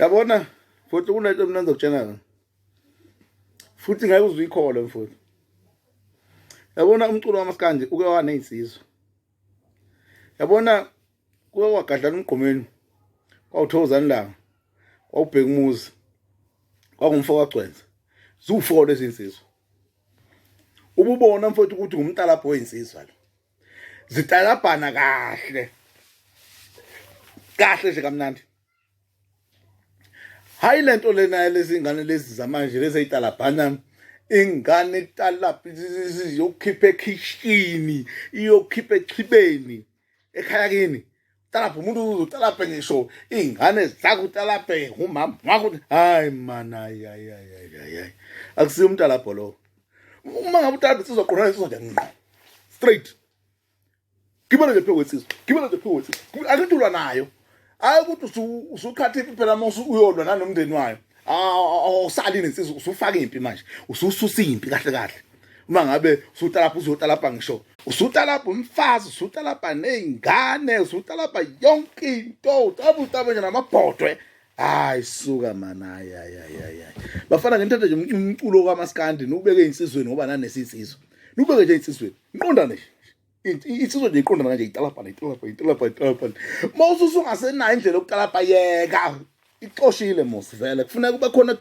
Yabona futhi kunento mina ngizokutshela yona. Futhi ngeke uze uyikholwe mfowethu. Yabona umculo wamaskandi uke wanezinsizwa. Yabona kuke kwagadlana umgqumeni kwawuthokozani langa kwawubheka umuzi kwakungumfo kaGcwensa. Ziwufo lezi nsizwa. Ububona mfowethu ukuthi ngumtalabho wezinsizwa lo. Zitalabhana kahle. Kahle nje kamnandi. Hayi lento lena lezi ngane lezi zamanje lezi ezitalabhana ingane italabha iyokhipha ekhishini iyokhipha echibeni ekhaya kini utalabha umuntu utalabhe ngisho iy'ngane zakho utalabhe umama wakho hayi mana hayi hayi hayi hayi hayi akusiyo umtalabho lowo uma ngabe utalabha sizoqonda insizwa nje ngqo straight gibela nje phezu kwensizwa gibela nje phezu kwensizwa akithi ulwa nayo hayi ukuthi usuqhatha impi phela uma uyolwa nanomndeni wayo awusali nensizwa usufaka impi manje usususa impi kahle kahle uma ngabe usutalapha uzotalapha ngisho usutalapha umfazi usutalapha nezingane usutalapha yonke into utalapha utalapha nje namabhodwe hayi suka man hayi hayi hayi hayi bafana ngithatha nje umculo kamaskandi nubeke insizweni ngoba nanesinsizwa nubeke nje insizweni nqondane nje insizwa nje iqondana kanje italabhana italabha italabha italabha uma ususungasenayo indlela yokutalabha yeka ixoshile mos vele kufuneka kube khona.